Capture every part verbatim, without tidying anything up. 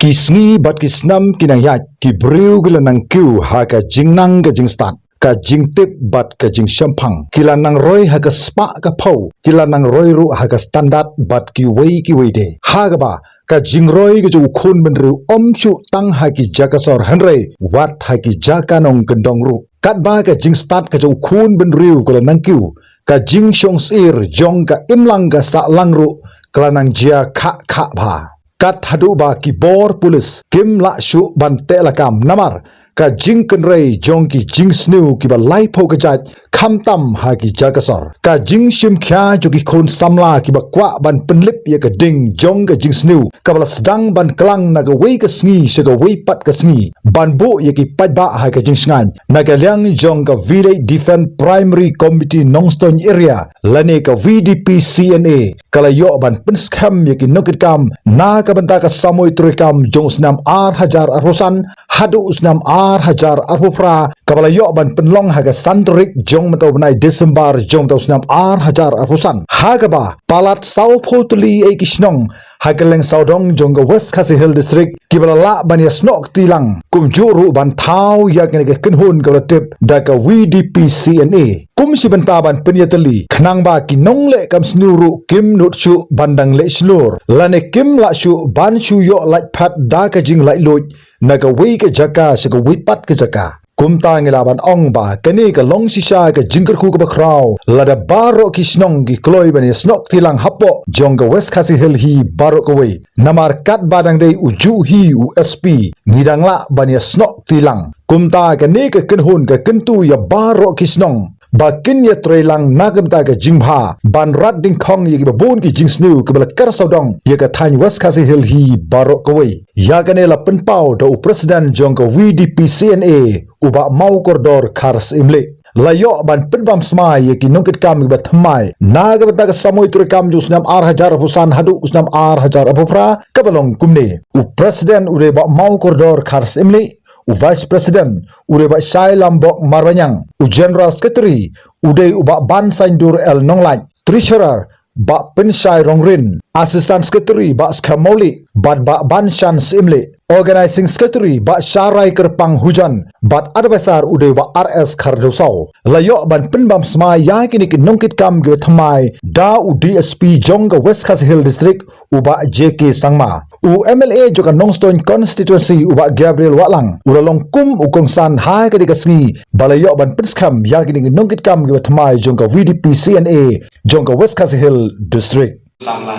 Ki sngi bad ki snem ki nang ïaid, ki briew ki la nang kiew ha ka jingnang ka jingstad, ka jingtip bad ka jingshemphang. Ki la nang roi ha ka spah ka phew, ki la nang roi ruh ha ka standard bad kiwei kiwei de. Ha kaba ka jingroi ka jong u khun bynriew ym shu tang ha ki jaka sor hynrei wat ha ki jaka nongkyndong ruh. Katba ka jingstad ka jong u khun bynriew ka la nang kiew, ka jingshong syier jong ka imlang ka sahlang ruh ka la nang jia khah khah bha. Kat haduh ba ki bor pulit kim lah shuh ban teh lakam namar ka jingkynrei jong ki jingsniew kiba laiphew ka jait khamtam ha ki jaka sor. Ka jingshim khia jong ki khun samla kiba kwah ban pynlip ïa ka ding jong ka jingsniew kaba la sdang ban klang na kawei ka sngi sha kawei pat ka sngi ban buh ïa ki paidbah ha ka jingshngaiñ na ka liang jong ka Village Defence Primary Committee Nongstoiñ Area lane ka V D P C N A ka la ïoh ban pynskhem ïa ki nongkitkam na ka bynta ka samoi treikam jong u snem ar hajar arphew san haduh u snem ar hajar arphew phra kaba la ïoh ban pynlong ha ka san tarik jong mynta u bnai December jong mynta u snem ar hajar arphew san. Ha kaba palat sawphew tylli ïa ki shnong ha kylleng sawdong jong ka West Khasi Hills District kiba la lah ban ïasnoh kti lang kumjuh ruh ban thaw ïa kane ka kynhun kaba la tip da ka V D P C N A. Kum shi bynta ban pynïatylli khnang ba ki nongleh kam sniew ruh kim nud shuh ban dang leh shlur lane kim lah shuh ban shu ïoh lait phat da ka jinglaitluid na kawei ka jaka sha kawei pat ka jaka. Kumta ngi lah ban ong ba kane ka long shisha ka jingkyrkhu kaba khraw lada baroh ki shnong ki kloi ban ïasnoh kti lang hapoh jong ka West Khasi Hills hi baroh kawei. Namar katba dang dei u juh hi u S P ngi dang lah ban ïasnoh kti lang. Kumta kane ka kynhun ka kyntu ïa baroh ki shnong ba kin ïatrei lang na ka bynta ka jingbha ban rat dyngkhong ïa kiba bun ki jingsniew kiba la kar sawdong ïa ka thaiñ West Khasi Hills hi baroh kawei. Ïa kane la pynpaw da u president jong ka V D P C N A u Bah Mawkordor Kharsyiemlieh. La ïoh ban pynbam smai ïa ki nongkitkam kiba thymmai na ka bynta ka samoi treikam jong u snem ar hajar arphew san haduh u snem ar hajar arphew phra kaba long kumne. U president u dei Bah Mawkordor Kharsyiemlieh, u vice president u dei Bah Shailambok Marbaniang, u general secretary u dei u Bah Bansaindur L Nonglait, treasurer Bah Pynshai Rongrin, assistant secretary Bah Skhem Mawlieh bad Bah Banshan Syiemlieh, organizing secretary Bah Sharai Kyrpang Hujan bad advisor u dei Bah R S Khardewsaw. La ïoh ban pynbam smai ïa kine ki nongkitkam kiba thymmai da u D S P jong ka West Khasi Hills District u Bah J K Sangma. U M L A jong ka Nongstoiñ constituency u Bah Gabriel Wahlang u la long kum u kongsan ha kane ka sngi ba la ïoh ban pynskhem ïa kine ki nongkitkam kiba thymmai jong ka V D P C N A jong ka West Khasi Hills District. Samla.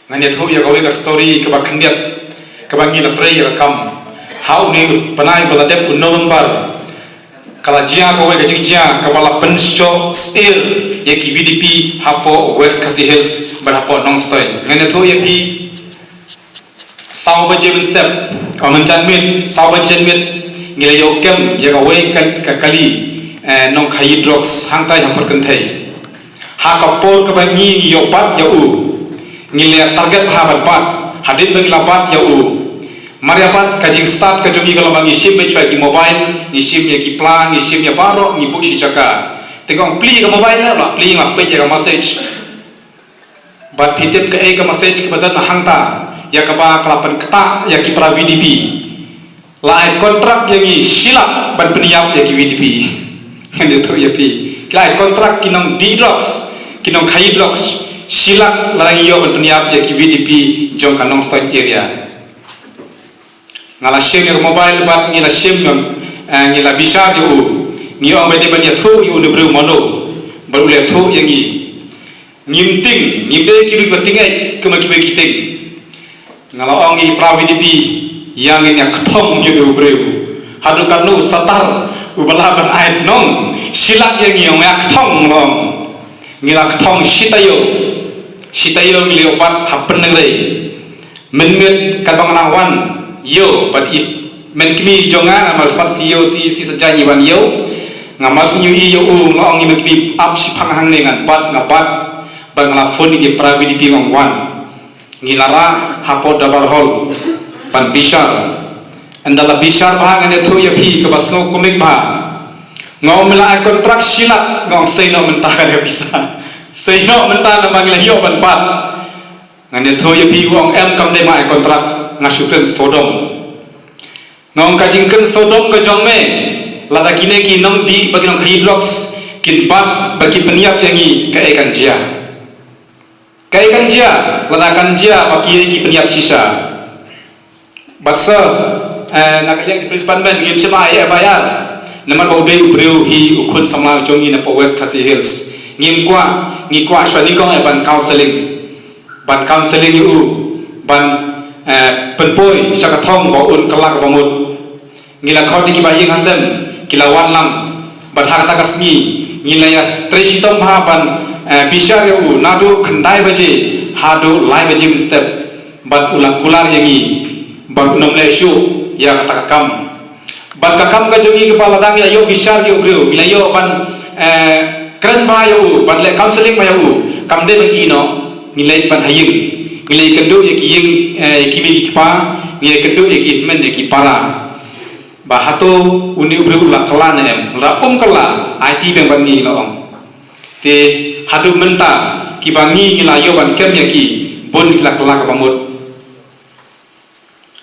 Ngan ïathuh ïa kawei ka story kaba khyndiat kaba ngi la trei ïa ka kam. Ha une u bnai ba la dep u November ka la jia kawei ka jingjia kaba la pynshoh syier ïa ki V D P hapoh West Khasi Hills bad hapoh Nongstoiñ. Ngan ïathuh ïa phi. Saw baje mynstep, ka mynjan miet, saw baje miet, ngi la ïoh kem ïa kawei ka, ka kali, eh, nongkhaïi drugs hangtai ha Pyrkynthei. Ha ka por kaba ngi, ngi ïoh bat ïa u, ngi la target bha ban bat, hadien ba ngi la bat ïa u. Mar ïa bat ka jingstad ka jong ngi ka long ba ngi shim beit shuwa ïa ki mobile, ngi shim ïa ki pla, ngi shim ïa baroh, ngi buh shi jaka. Te nga ong plie ka mobile la, la plie nga peit ïa ka message. Bad phi tip kaei ka message kaba don hangta, ïa kaba ka la pynktah ïa ki para V D P. La ai kontrak ïa ngi shi lak ban pynïap ïa ki V D P. Ngan ïathuh ïa phi. Ki la ai kontrak ki nongdih drugs, ki nongkhaïi drugs, shi lak la ngi ïoh ban pynïap ïa ki V D P jong ka Nongstoiñ area. Nga la shim ïa ka mobile bad ngi la shim, eh, ngi la bishar ïa u. Ngi ong ba dei ban ïathuh ïa u ne briew mano. Bad u la ïathuh ïa ngi. Ngim tieng, ngim dei ki briew ba tieng eh, kumba kiwei ki tieng. Nga la ong ïa ki para V D P, ïa ngin ïa kthong ïa u briew. Haduh katno u satar, u ba lah ban ai nong, shi lak ïa ngi ong ïa kthong long. Ngi la kthong shi taïew. Shi taïew ngi la ïoh bat ha Pyndengrei. Mynmiet katba nga nang wan ïew bad i, men kmie jong nga, nga mar smat C E O C E C sa jaiñ i wan ïew. Nga mar sniew i ïew u, nga ong i men kmie ap shiphang hangne ngan bat, nga bat. Bad nga la phone ïa ki para V D P nga ong wan. Ngi la rah hapoh Darbar Hall ban bishar. Ynda la bishar bha ngan ïathuh ïa phi kaba sngew kumne bha. Nga ong me la ai kontrak shi lak, nga ong sei noh mynta ka pisa. Sei noh mynta namar ngi la ïoh ban bat. Ngan ïathuh ïa phi, u ong em, kam dei ma ai kontrak, nga shu kren sawdong. Nga ong ka jingkren sawdong ka jong me, lada kine ki nongdih ba ki nongkhaïi drugs kin bat ba ki pynïap ïa ngi, kaei kan jia? Kaei kan jia lada kan jia ba ki, ki pynïap shisha? Bad sa, eh, na ka liang ki police department ngim shym ai F I R. Namar ba u dei u briew hi, u khun samla jong ngi na poh West Khasi Hills. Ngim kwah, ngi kwah shuwa nyngkong eh ban counseling. Ban counseling ïa u, ban, eh, pynpoi sha ka thong ba un kylla kaba mut. Ngi la khot ïa kiba ïing ha sem, ki la wan lang. Bad ha kata ka sngi ngi la ïatrei shitom bha ban, eh, bishar ïa u naduh khyndai baje haduh lai baje mynstep. Bad u la kular ïa ngi, bad un ym leh shuh ïa kata ka kam. Bad ka kam ka jong ngi kaba lada ngi la ïoh bishar ïa u briew, ngi la ïoh ban, eh, kren bha ïa u, ban leh counseling bha ïa u, kam dei ban ïeh noh, ngi leit ban ha ïing. Ngi leit kynduh ïa ki ïing, eh, ïa ki mei ki kpa, ngi leit kynduh ïa ki hynmen ïa ki para. Ba hato une u briew u la kylla ne em, lada um kylla, aiti biang bad ngi, la ong. Te haduh mynta, kiba ngi, ngi la ïoh ban kem ïa ki, bun ki la kylla kaba mut.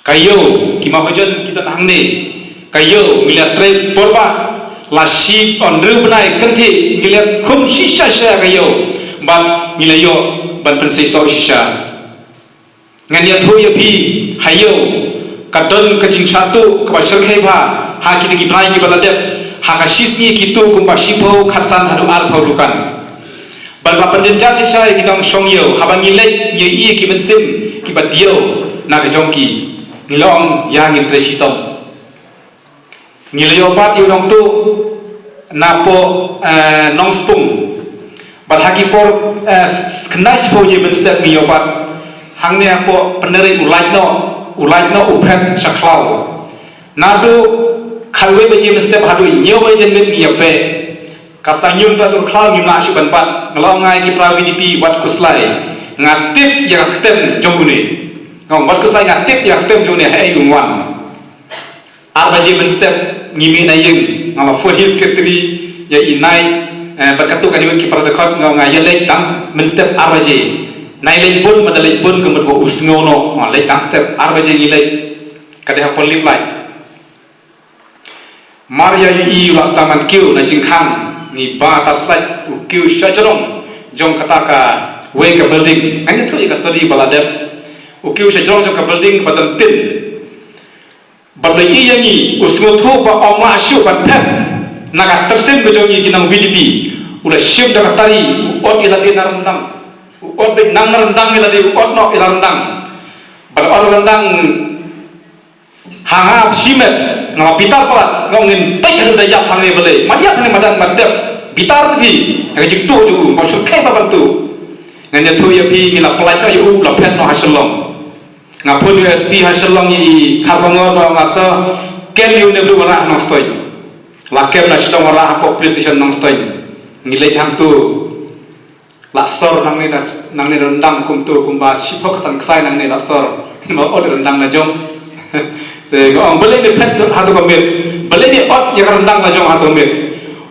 Ka ïew, ki mahajon ki don hangne. Ka ïew, ngi la trei por ba la shiphew hynriew bnai kynthih, ngi la khum shisha shisha ka ïew. Bad ngi la ïoh ban pynseisoh shisha. Ngan ïathuh ïa phi, ha ïew ka don ka jingshah tuh kaba shyrkhei bha ha kine ki bnai kiba la dep. Ha ka shisngi ki tuh kumba shiphew, khatsan haduh arphew dukan. Bad la pynjynjar shisha ïa ki nongshong ïew, haba ngi leit ngi ïohi ïa ki mynsiem kiba diaw na ka jong ki. Ngi la ong ïa ngin trei shitom. Ngi la ïoh bat ïa u nongtuh napoh, eh, Nongspung. Bad ha ki por, eh, khyndai shiphew baje mynstep ngi ïoh bat. Hangne hapoh Pyndere u lait noh, u lait noh u phet sha khlaw. Naduh khatwei baje mynstep haduh hynñiew baje janmiet ngi ïa beh. Ka sangñium ta tur khlaw ngim lah shuh ban bat. Nga la ong ïa ki para V D P, wat khuslai, nga tip ïa ka ktem jong une. Nga ong wat khuslai, nga tip ïa ka ktem jong une, haei un wan. Ar baje mynstep ngi mih na ïing, nga la phone ïa i secretary, ïa i Nai, eh, bad katto katne ki para dkhot, nga ong nga ïa leit dang mynstep ar baje. Nai leit bun, mada leit bun ka mut ba u sngew noh, nga leit dang step ar baje ngi leit. Ka dei hapoh Liplait. Mar ïa ïohi u la sdang ban kiew na jingkhang, ngi ba ta slait, u kiew sha jrong jong kata kawei ka building. Ngan ïathuh ïa ka story ba la dep. U kiew sha jrong jong ka building ba don tin. Bad la ïohi ïa ngi, u sngewthuh ba ym lah shuh ban phet na ka styrsim ka jong ngi ki nong V D P. U la shim da ka tari, u ot ïa lade na ryndang. U ot beit nang na ryndang ïa lade, u ot noh ïa la ryndang. Bad ot ryndang ha nga shimet, nga la bitar palat, nga ong ngin peit haduh da ïap hangne balei. Mat ïap hangne madan mat dep. Bitar te phi, ha ka jingtuh jong u, ma shu kai ba ban tuh. Ngan ïathuh ïa phi, ngi la pynlait noh ïa u, la phet noh ha Shillong. Nga phone ïa u S P ha Shillong, ïa i Kharbangor, ba nga sa kem ïa une u briew wanrah ha Nongstoiñ. La kem na Shillong wanrah hapoh police station Nongstoiñ. Ngi leit hangto. La sor nangne na, nangne ryndang kumto kumba shiphew khatsan ksai nangne la sor. Ba ot ryndang la jong. Te nga ong balei ne phet hato ka miet. Balei ne ot ïa ka ryndang la jong hato ka miet.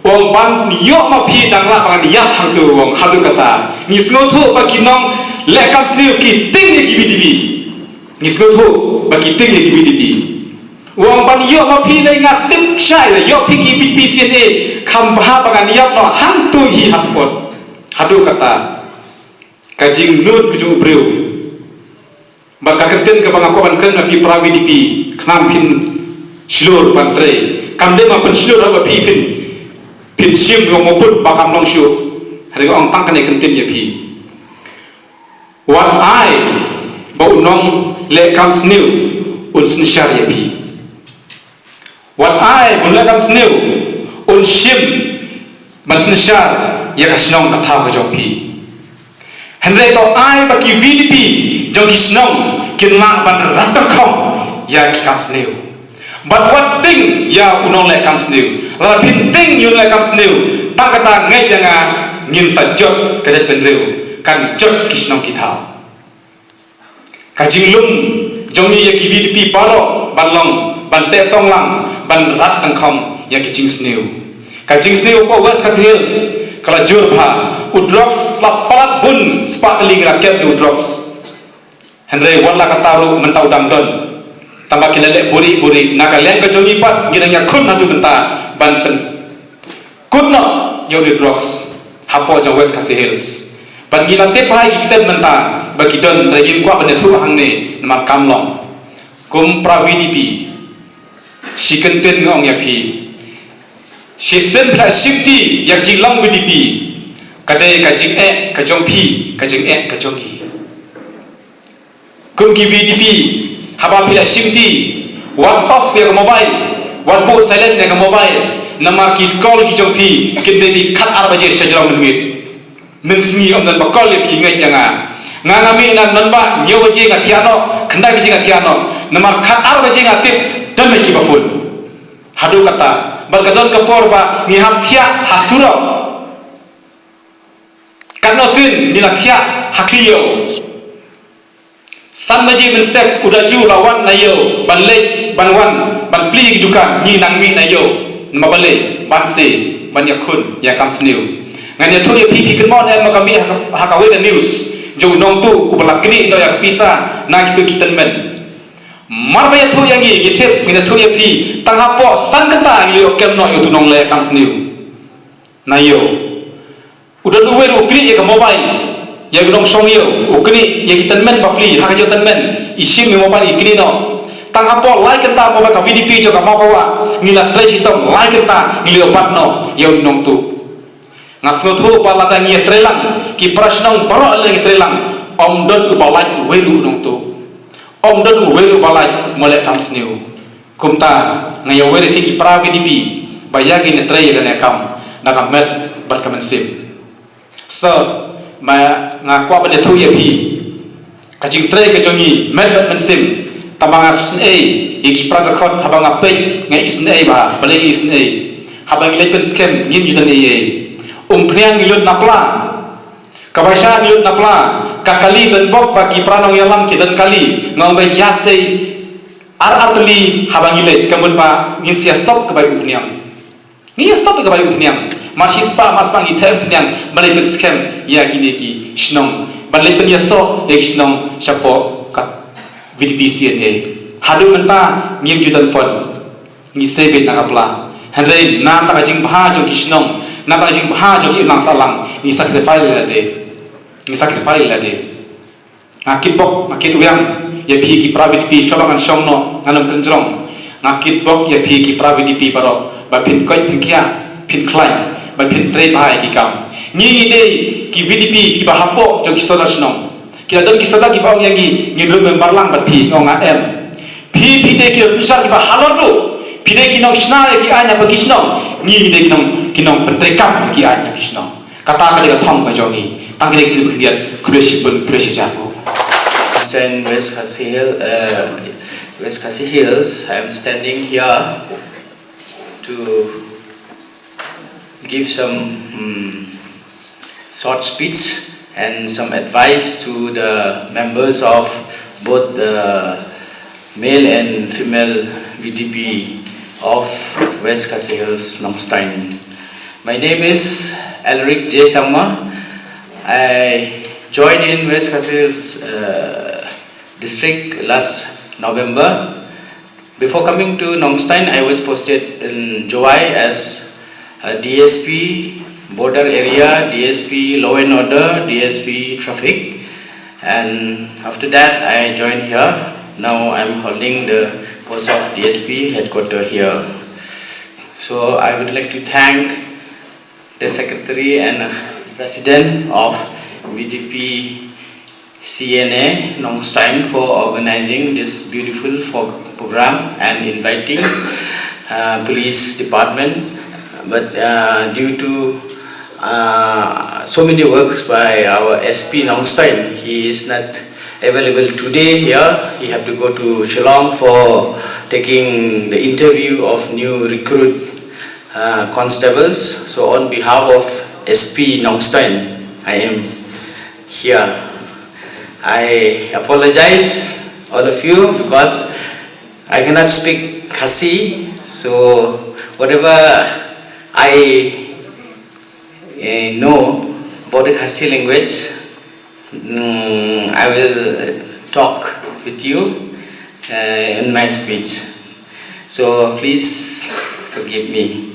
Ong ban ïoh ma phi dang lah ba ngan ïap hangto, ong haduh katta. Ngi sngewthuh ba ki nongleh kam sniew ki tieng ïa ki V D P. Ngi sngewthuh ba ki tieng ïa ki V D P. Ong ban ïoh ma phi, lei nga tip shai, lei ïoh phi ki V D P C N A, kham bha ba ngan ïap noh hangto hi ha spot. Haduh katta. Ka jingnud ka jong u briew. Bad ka kyntien kaba nga kwah ban kren ha phi para V D P, khnang phin shlur ban trei. Kam dei ma pynshlur haba phi phin, phin shim, ong mo put ba kam long shuh. Hynrei nga ong tang kane ka kyntien ïa phi. Wat ai ba u nongleh kam sniew un synshar ïa phi. Wat ai ba u nongleh kam sniew un shim ban synshar ïa ka shnong ka thaw ka jong phi. Hynrei to ai ba ki V D P jong ki shnong kin lah ban rat tyrkhong ïa ki kam sniew. Bad wat tieng ïa u nongleh kam sniew. Lada phin tieng ïa u nongleh kam sniew, tang kata ngeit ïa nga, ngin sa jot ka jaitbynriew, kan jot ki shnong ki thaw. Ka jinglum jong ngi ïa ki V D P baroh ban long, ban teh song lang, ban rat tyrkhong ïa ki jingsniew. Ka jingsniew hapoh West Khasi Hills ka la jur bha. U drugs la palat bun spah tylli ngi la kem da u drugs. Hynrei wat la katta ruh mynta u dang don. Tangba ki la leh buhrieh buhrieh, na ka liang ka jong ngi pat ngi dang ïakhun haduh mynta ban pynkut noh ïa u drugs hapoh jong West Khasi Hills. Bad ngi la tip bha ïa ki ktien mynta ba ki don, hynrei ngim kwah ban ïathuh hangne namar kam long. Kum para V D P, shi kyntien nga ong ïa phi. Shisien phi la shim ti ïa ka jinglong V D P, ka dei ka jingeh ka jong phi, ka jingeh ka jong ngi. Kum ki V D P, haba phi la shim ti, wat off ïa ka mobile, wat buh silent ïa ka mobile, namar ki call ki jong phi kin dei khatar baje sha jrong mynmiet. Mynsngi ym don ba call ïa phi, ngeit ïa nga. Nga nga mih na nonbah, hynñiew baje nga thiah noh, khyndai baje nga thiah noh. Namar khatar baje nga tip don kiba phone. Haduh katta, bad ka don ka por ba ngi hap thiah ha surok. Katno sien ngi la thiah ha khlieh ïew. San baje mynstep u Daju la wan na ïew ban leit ban wan ban plie ki dukan, ngi nang mih na ïew. Namar balei? Ban se, ban ïakhun ïa kam sniew. Ngan ïathuh ïa phi, phi kynmaw ne em, ma ka mih ha ka, ha kawei ka news jong u nongtuh uba la knieh noh ïa ka pisa na kito ki tymmen. Mar ba ïathuh ïa ngi, ngi tip, ngan ïathuh ïa phi, tang hapoh san kynta ngi la ïoh kem noh ïa uto u nongleh kam sniew na ïew. U don uwei ruh u knieh ïa ka mobile, ïa u nongshong ïew, u knieh ïa ki tymmen ba plie, ha ka jong tymmen i shim ïa u mobile, i knieh noh. Tang hapoh lai kynta, mobile ka V D P jong ka Mawkawah, ngi la trei shitom lai kynta, ngi la ïoh bat noh ïa u nongtuh. Nga sngewthuh ba lada ngi ïatrei lang, ki para shnong baroh lada ngi ïatrei lang, ym don uba lait uwei ruh u nongtuh. Ym don uwei ruh uba lait u nongleh kam sniew. Kumta nga ïa wer ïa phi ki para V D P ba ïa ngin ïatrei ïa kane ka kam na ka met bad ka mynsiem. So, ma nga kwah ban ïathuh ïa phi, ka jingtrei ka jong ngi met bad mynsiem. Tangba nga isynei ïa ki para dkhot, haba nga peit nga isynei ba balei ngi isynei. Haba ngi leit pynskhem ngim ju don ei ei. Umphniang ngi lut na pla. Kaba shah ngi lut na pla, ka kali don bok ba ki para nongïalam ki don kali, nga ong ba ïa sei ar ar tylli haba ngi leit, ka mut ba ngin sa ïasop ka bai umphniang. Ngi ïasop ka bai umphniang. Mar shispah, mar spah ngi theh umphniang ban leit pynskhem ïa kine ki shnong, ban leit pynïasoh ïa ki shnong shapoh ka V D P C N A. Haduh mynta ngim ju don phone. Ngi sei beit na ka pla. Hynrei na ka bynta ka jingbha jong ki shnong, na ka bynta ka jingbha jong ki imlang sahlang, ngi sacrifice lade. Ngi sacrifice lade. Nga kitbok, nga kitwiang ïa phi ki para V D P, shuwa ba ngan shong noh, ngan ym kynjrong. Nga kitbok ïa phi ki para V D P baroh ba phin koit phin khiah, phin khlaiñ, ba phin trei bha ïa ki kam. Ngi ngi dei ki V D P kiba hapoh jong ki sordar shnong. Ki la don ki sordar kiba ong ïa ngi, ngin rung member lang bad phi, nga ong em. Phi, phi dei ki synshar kiba halor ruh. Phi dei ki nongshna ïa ki aiñ ha ki shnong. Ngi, ngi dei ki nong, ki nongpyntreikam ïa ki aiñ ha ki shnong. Kata ka dei ka thong ka jong ngi. Tang kine ki khyndiat, khublei shibun, khublei shihajar. Concern West Khasi Hills, uh, West Khasi Hills, I am standing here to give some, mm, short speech and some advice to the members of both the male and female V D P of West Khasi Hills, Nongstoiñ. My name is Elric J Sangma. I joined in West Khasi Hills, uh, district last November. Before coming to Nongstoiñ, I was posted in Jowai as a D S P, border area, D S P, law and order, D S P, traffic. And after that, I joined here. Now I'm holding the post of D S P headquarter here. So I would like to thank the secretary and president of V D P C N A Nongstoiñ for organizing this beautiful fo-, program and inviting, uh, police department. But, uh, due to, uh, so many works by our S P Nongstoiñ, he is not available today here. He have to go to Shillong for taking the interview of new recruit, uh, constables. So on behalf of S P Nongstoiñ, I am here. I apologize all of you because I cannot speak Khasi. So whatever I, eh, know about the Khasi language, mm, I will talk with you uh, in my speech. So please forgive me.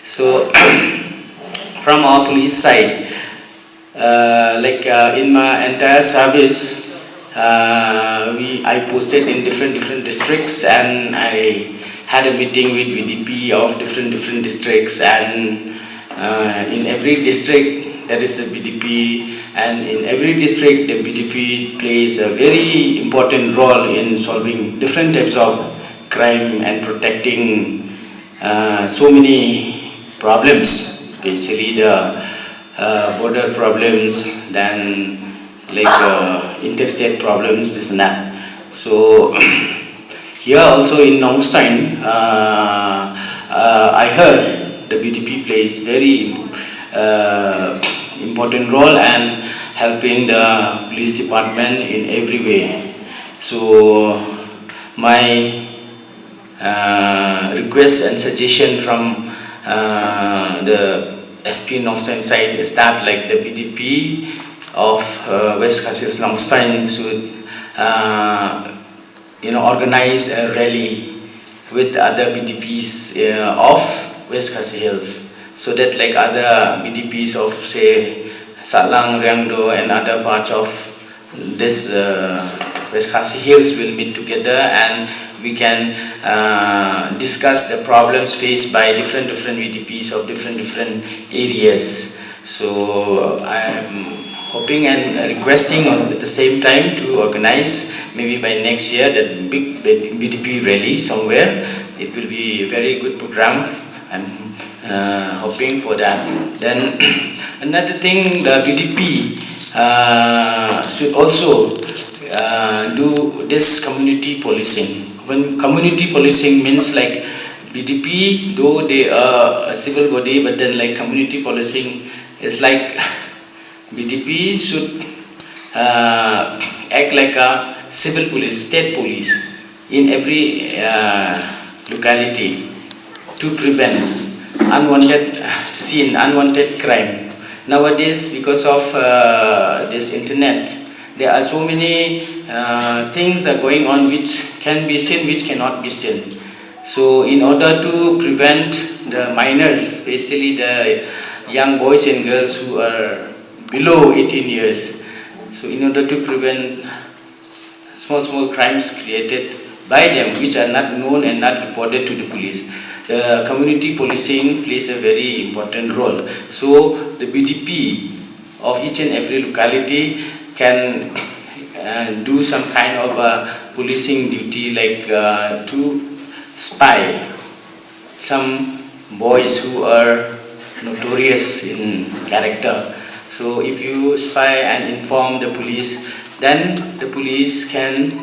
So from our police side, uh, like uh, in my entire service, uh, we I posted in different different districts, and I had a meeting with B D P of different different districts, and uh, in every district there is a B D P, and in every district the B D P plays a very important role in solving different types of crime and protecting uh, so many problems, especially the uh, border problems, then like uh, interstate problems, this and that. So here also in Nongstoin, uh, uh, I heard the B D P plays very uh, important role and helping the police department in every way. So my uh, request and suggestion from uh, the S P Nongstoin side is that, like, the B D P of uh, West Khasi Hills Nongstoin should uh, you know, organize a rally with other B D Ps uh, of West Khasi Hills, so that, like, other B D Ps of, say, Sahlang, Riangdo, and other parts of this uh, West Khasi Hills will meet together, and we can uh, discuss the problems faced by different different B D Ps of different different areas. So I'm hoping and requesting on, at the same time, to organize maybe by next year that big B D P rally somewhere. It will be a very good program. I'm uh, hoping for that. Then another thing, the B D P uh, should also uh, do this community policing. When community policing means, like, B D P, though they are a civil body, but then, like, community policing is like B D P should uh, act like a civil police, state police in every uh, locality to prevent unwanted scene, unwanted crime. Nowadays, because of uh, this internet, there are so many uh, things are going on which can be seen, which cannot be seen. So, in order to prevent the minors, especially the young boys and girls who are below eighteen years, so in order to prevent small small crimes created by them which are not known and not reported to the police, the community policing plays a very important role. So the B D P of each and every locality can uh, do some kind of a policing duty, like uh, to spy some boys who are notorious in character. So if you spy and inform the police, then the police can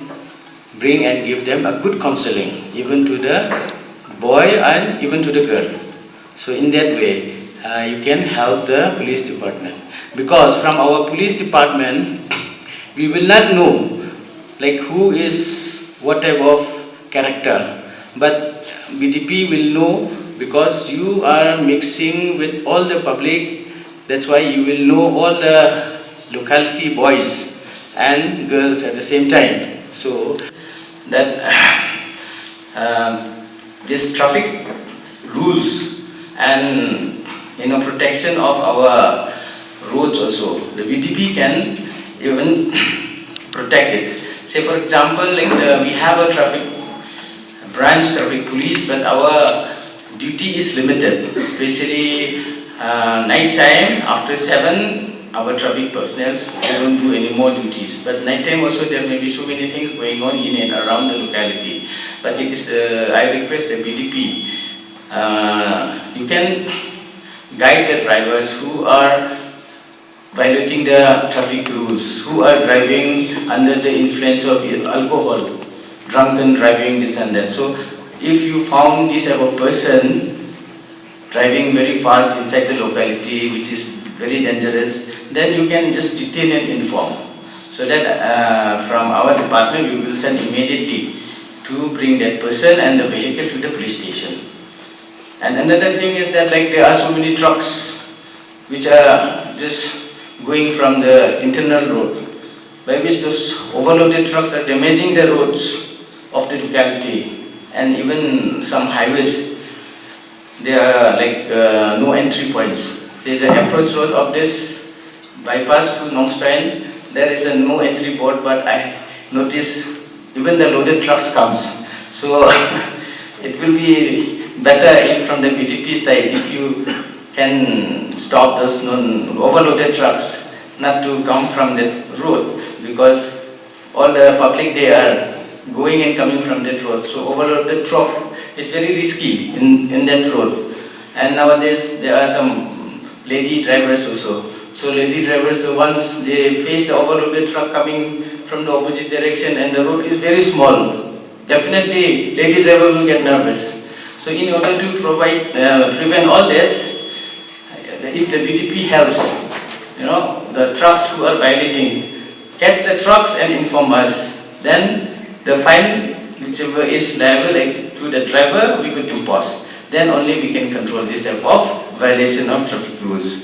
bring and give them a good counseling, even to the boy and even to the girl. So in that way, uh, you can help the police department, because from our police department, we will not know, like, who is what type of character, but B D P will know, because you are mixing with all the public. That's why you will know all the locality boys and girls at the same time. So that um, this traffic rules and, you know, protection of our roads also, the B D P can even protect it. Say, for example, like uh, we have a traffic branch, traffic police, but our duty is limited, especially uh, night time. After seven, our traffic personnel, they don't do any more duties. But night time also, there may be so many things going on in and around the locality. But it is, uh, I request the B D P, uh, you can guide the drivers who are violating the traffic rules, who are driving under the influence of alcohol, drunken driving, this and that. So if you found this type of person driving very fast inside the locality, which is very dangerous, then you can just detain and inform. So that uh, from our department, we will send immediately to bring that person and the vehicle to the police station. And another thing is that, like, there are so many trucks which are just going from the internal road. by which those overloaded trucks are damaging the roads of the locality and even some highways. There are like uh, no entry points. Say the approach road of this bypass to Nongstoin, there is a no entry board, but I notice even the loaded trucks comes. So it will be better if from the B T P side, if you can stop those non overloaded trucks not to come from that road, because all the public, they are going and coming from that road. So overloaded truck is very risky in, in that road. And nowadays there are some lady drivers also. So lady drivers, the ones they face the overloaded truck coming from the opposite direction and the road is very small. Definitely lady driver will get nervous. So in order to provide, uh, prevent all this, if the B T P helps, you know, the trucks who are violating, catch the trucks and inform us, then the fine, whichever is liable, like, to the driver, we will impose. Then only we can control this type of violation of traffic rules.